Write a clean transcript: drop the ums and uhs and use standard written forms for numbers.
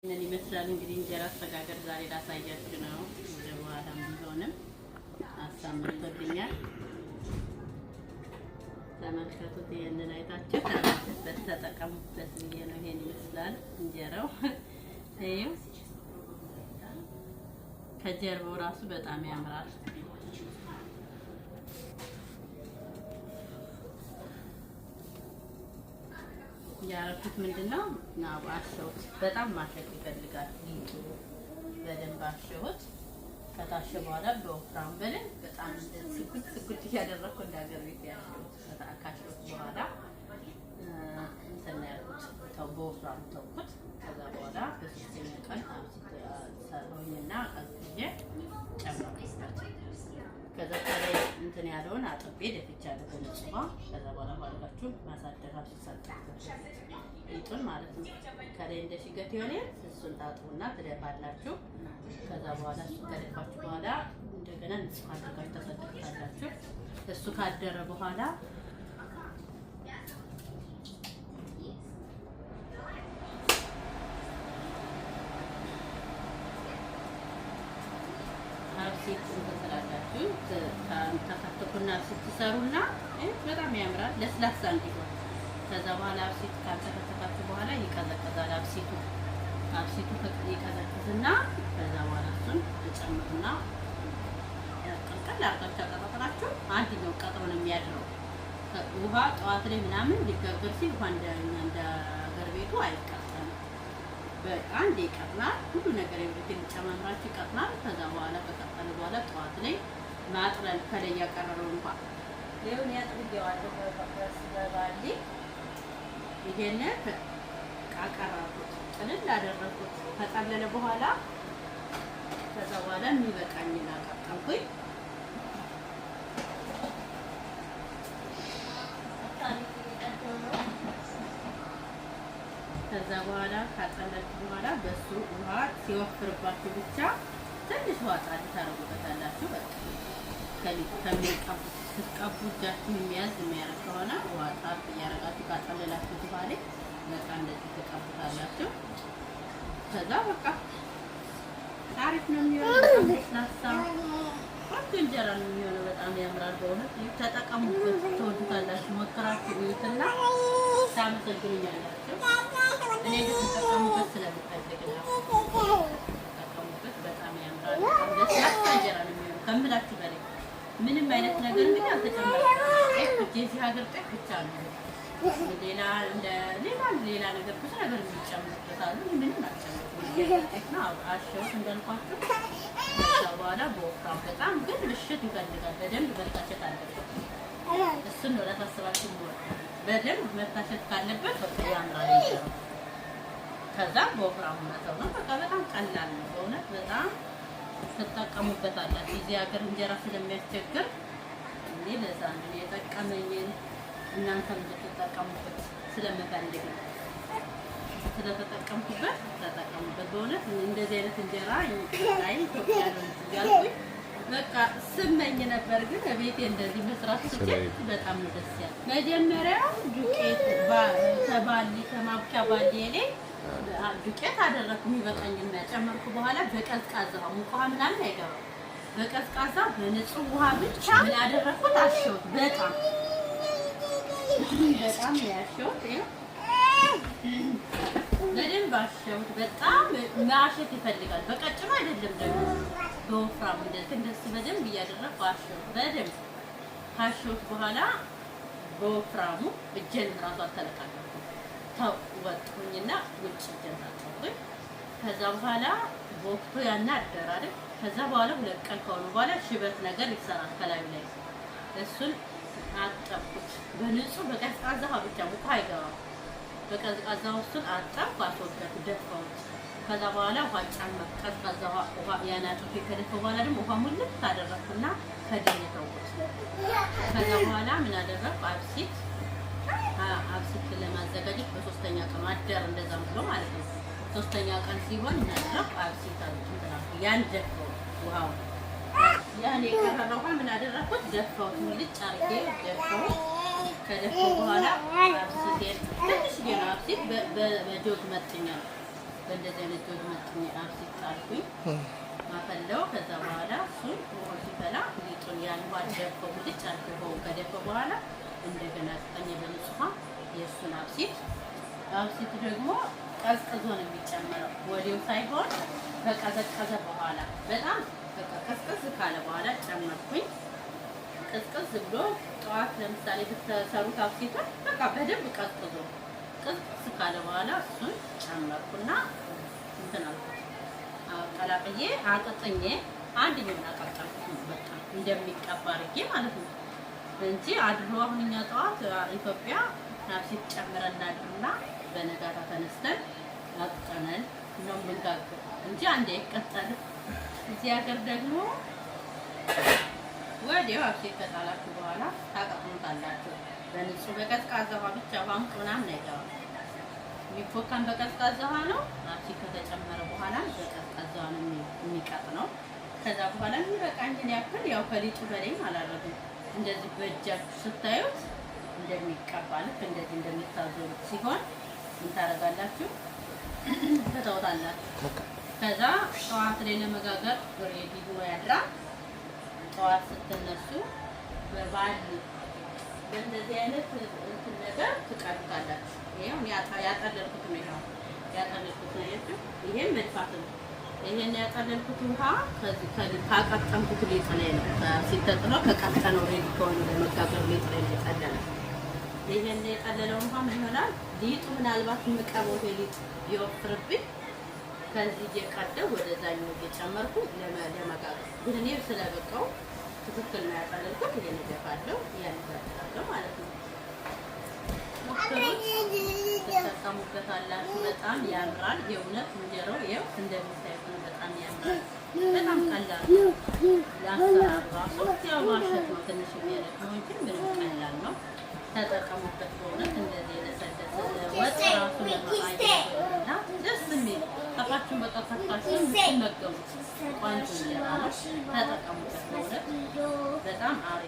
ይህንን ይመስላል እንግዲህ እንጀራ አስተጋገር ዛሬ ላሳያችሁ ነው። ወደ በኋላም ቢሆንም ሀሳብ መጥቶልኛል። ተመልከቱት። ይህንን አይታችሁ ተመልከቱበት፣ ተጠቀሙበት ብዬ ነው። ይሄን ይመስላል እንጀራው። ይኸው ከጀርባው ራሱ በጣም ያምራል። ያረኩት ምንድነው ና አሸሁት። በጣም ማሸት ይፈልጋል ሊጡ። በደንብ አሸሁት። ከታሸ በኋላ በወፍራም በደንብ በጣም ስጉድ ስጉድ እያደረኩ እንደ ሀገር ቤት ያሸሁት። ካሸሁት በኋላ እንትን ያልኩት ተው በወፍራም ተውኩት። ከዛ በኋላ በሶስተኛ ቀን ሰራሁኝና ቀዝቅዤ ጨመርኩበት። ከዛ ከላይ እንትን ያለውን አጥቤ ደፍቻለሁ በንጹህ ውሃ። ከዛ በኋላ ባልጋችሁ ማሳደር ሳጣበት ሊጡን ማለት ነው። ከላይ እንደ ሽገት የሆነ እሱን ታጥቡና ትደፋላችሁ። ከዛ በኋላ እሱን ከደፋችሁ በኋላ እንደገና ንጹህ አድርጋችሁ ታሳድሩታላችሁ። እሱ ካደረ በኋላ አብሲት እንትን ትላላችሁ። ተከትኩና ስትሰሩና በጣም ያምራል፣ ለስላሳ እንዲሆን። ከዛ በኋላ አብሲት ካልተከተካችሁ በኋላ ይቀዘቅዛል። አብሲቱ ይቀዘቅዝና ከዛ በኋላ እሱን ተጨምሩና ቅልቅል አድርጋችሁ አቀጣጥላችሁ አንድኛው ቀጥሮ ነው የሚያድረው። ውሃ ጠዋት ላይ ምናምን ሊጋገር ሲል ውሃ እንደ ሀገር ቤቱ አይቀጥንም። አንዴ ይቀጥናል። ሁሉ ነገር everything ጨማምራችሁ ይቀጥናል። ከዛ በኋላ ከቀጠነ በኋላ ጠዋት ላይ ማጥለል ከላይ ያቀረበውን ውሃ ይሁን ያጥልየዋለሁ። በባሊ ይሄን አቀረብኩት፣ ጥልል አደረኩት። ከጠለለ በኋላ ከዛ በኋላ የሚበቃኝን አቀጠንኩኝ። ከዛ በኋላ ካጠለላችሁ በኋላ በሱ ውሃ ሲወፍርባችሁ ብቻ ትንሽ ውሃ ጣል ታደርጉበታላችሁ። በቃ ከሚቀቡት ስትቀቡ እጃችሁ የሚያዝ የሚያደርግ ከሆነ ውሃ ጣል እያደረጋችሁ ካጠለላችሁ በኋላ በቃ እንደዚህ ትቀቡታላችሁ። ከዛ በቃ አሪፍ ነው የሚሆነው። ለስላሳ ቆንጆ እንጀራ ነው የሚሆነው። በጣም ያምራል። በእውነት ተጠቀሙበት፣ ትወዱታላችሁ። ሞክራችሁ እዩትና ታመሰግኑኛላችሁ። እኔ እንድትጠቀሙበት ስለምፈልግ ነው። ተጠቀሙበት፣ በጣም ያምራል። በጣም ለስላሳ እንጀራ ነው የሚሆነው ከምላችሁ በላይ። ምንም አይነት ነገር እንግዲህ አልተጨመረም። ጤፍ የዚህ ሀገር ጤፍ ብቻ ነው። ሌላ እንደ ሌላ ሌላ ነገር ብዙ ነገር የሚጨምሩበት አሉ። ምንም አልጨመርኩም። ጤፍ ነው አሸሁት እንዳልኳችሁ። ከዛ በኋላ በወፍራም በጣም ግን ምሽት ይፈልጋል። በደንብ መታሸት አለበት። እሱን ነው ላሳስባችሁ። በደንብ መታሸት ካለበት በቃ ያምራል። ከዛ በወፍራሙ መተው ነው። በቃ በጣም ቀላል ነው በእውነት በጣም ትጠቀሙበታላችሁ። እዚህ ሀገር እንጀራ ስለሚያስቸግር እኔ ለዛ ነው የጠቀመኝን እናንተም እንድትጠቀሙበት ስለምፈልግ ነው። ስለተጠቀምኩበት ተጠቀሙበት። በእውነት እንደዚህ አይነት እንጀራ ላይ ኢትዮጵያ ነው እያልኩኝ በቃ ስመኝ ነበር፣ ግን ቤቴ እንደዚህ መስራት ስችል በጣም ነው ደስ ያለ። መጀመሪያ ዱቄት ተባሊ ከማብኪያ ባሊ ላይ ዱቄት አደረኩ። የሚበቃኝን ጨመርኩ። በኋላ በቀዝቃዛ ሙቅ ውሃ ምናምን አይገባም። በቀዝቃዛ በንጹህ ውሃ ብቻ ምን አደረኩት? አሸሁት። በጣም በጣም ያሸሁት በደንብ አሸሁት። በጣም ማሸት ይፈልጋል። በቀጭኑ አይደለም ደግሞ በወፍራም እንደዚህ እንደሱ በደንብ እያደረኩ አሸሁት። በደንብ ካሸሁት በኋላ በወፍራሙ እጄን እራሱ አልተለቃለኩም። ወጥኩኝና ውጭ እጄን ታጠብኩኝ። ከዛ በኋላ በወቅቱ ያና አደረ አይደል? ከዛ በኋላ 2 ቀን ከሆነ በኋላ ሽበት ነገር ይሰራል ከላዩ ላይ። እሱን አጠብኩት በንጹህ በቀዝቃዛ ውሃ ብቻ፣ ሙቅ አይገባም። በቀዝቃዛ እሱን አጠብኩ፣ አስወገድኩ፣ ደፋሁት። ከዛ በኋላ ውሃ ጨመርኩ። ቀዝቃዛ ውሃ ያን አጥቤ ከደፋሁ በኋላ ደግሞ ውሃ ሙልት አደረኩና ከድኜ ተውኩት። ከዛ በኋላ ምን አደረኩ? አብሲት አብሲት ለማዘጋጀት በሶስተኛ ቀኑ አደር እንደዛም ብሎ ማለት ነው። ሶስተኛ ቀን ሲሆን ምን አደረኩ? አብሲት ያን ደፋው ውሃው ያን የቀረበ ውሃ ምን አደረኩት? ደፋሁት። ሙልጭ አድርጌ ደፋሁት። ከደፋሁ በኋላ አብሲቴን ትንሽ ነው አብሲት በጆግ መጥኛ ነው በእንደዚህ አይነት ጆግ መጥኜ አብሲት ጣልኩኝ። አፈላው። ከዛ በኋላ እሱን ውሃው ሲፈላ ሊጡን ያን ውሃ ደፈው፣ ብልጭ አድርገው ከደፈው በኋላ እንደገና አቅጥኜ በንጹህ ውሃ የእሱን አብሲት። አብሲት ደግሞ ቀዝቅዞ ነው የሚጨመረው፣ ወዲያው ሳይሆን ከቀዘቀዘ በኋላ፣ በጣም በቃ ቀዝቅዝ ካለ በኋላ ጨመርኩኝ። ቅዝቅዝ ብሎ ጠዋት ለምሳሌ ብትሰሩት አብሲቱን በቃ በደንብ ቀዝቅዞ ቅዝቅዝ ካለ በኋላ እሱን ጨመርኩና እንትን አልኩት፣ ቀላቅዬ አቅጥኜ አንደኛውን አቀጠንኩት። በቃ እንደሚቀባ አድርጌ ማለት ነው እንጂ አድሮ አሁን እኛ ጠዋት ኢትዮጵያ አብሲት ጨምረን እናድርና በነጋታ ተነስተን አቅጠነን ነው የምንጋግር እንጂ አንዴ አይቀጠልም። እዚህ ሀገር ደግሞ ወዲያው አብሲት ከጣላችሁ በኋላ ታቀጥኑታላችሁ። በንጹህ በቀዝቃዛ ውሃ ብቻ፣ ውሃ ሙቅ ምናምን አይገባም። የሚቦካን በቀዝቃዛ ውሃ ነው። አብሲት ከተጨመረ በኋላ በቀዝቃዛ ውሃ ነው የሚቀጥነው። ከዛ በኋላ የሚበቃኝን ያክል ያው ከሊጡ በላይም አላደርግም። እንደዚህ በእጃችሁ ስታዩት እንደሚቀባ ልክ እንደዚህ እንደምታዞሩት ሲሆን ምን ታደርጋላችሁ? ትተውታላችሁ። ከዛ ጠዋት ላይ ለመጋገር ready ሆኖ ያድራል። ጠዋት ስትነሱ በባሊ በእንደዚህ አይነት እንትን ነገር ትቀዱታላችሁ። ይሄው ያጠለልኩት ነው። ይሄው ያጠለልኩት ነው። ያችሁ ይሄን መድፋት ነው። ይሄን ያጠለልኩት ውሃ ከዚህ ካቀጠንኩት ሊጥ ላይ ነው ሲተጥሎ ከቀጠነው ready ከሆነ ለመጋገር ሊጥ ላይ ነው የጠለለው። ይሄን የጠለለውን ውሃ ምን ይሆናል? ሊጡ ምናልባት የምቀበው ይሄ ሊጥ ቢወፍርብኝ ከዚህ እየቀደው ወደዛኛው እየጨመርኩ ለመጋገር፣ ግን እኔ ስለበቃው ትክክል ነው ያጠለልኩት። ይሄን እደፋለሁ፣ ያን እጋግራለሁ ማለት ነው። ሞክሩት፣ ትጠቀሙበታላችሁ። በጣም ያምራል። የእውነት እንጀራው ይኸው እንደምታዩት ነው። በጣም ያምራል። በጣም ቀላል ነው ለአሰራሩ ራሱ፣ ያው ማሸት ነው ትንሽ የሚያደርገው እንጂ ምንም ቀላል ነው። ተጠቀሙበት። በእውነት እንደዚህ የለሰለሰ ወጥ ራሱ ለማአየና ደስ የሚል አፋችሁን በቃ ከፍታችሁ የምትመገቡት ቆንጆ እንጀራ ነው። ተጠቀሙበት። በእውነት በጣም አሪፍ።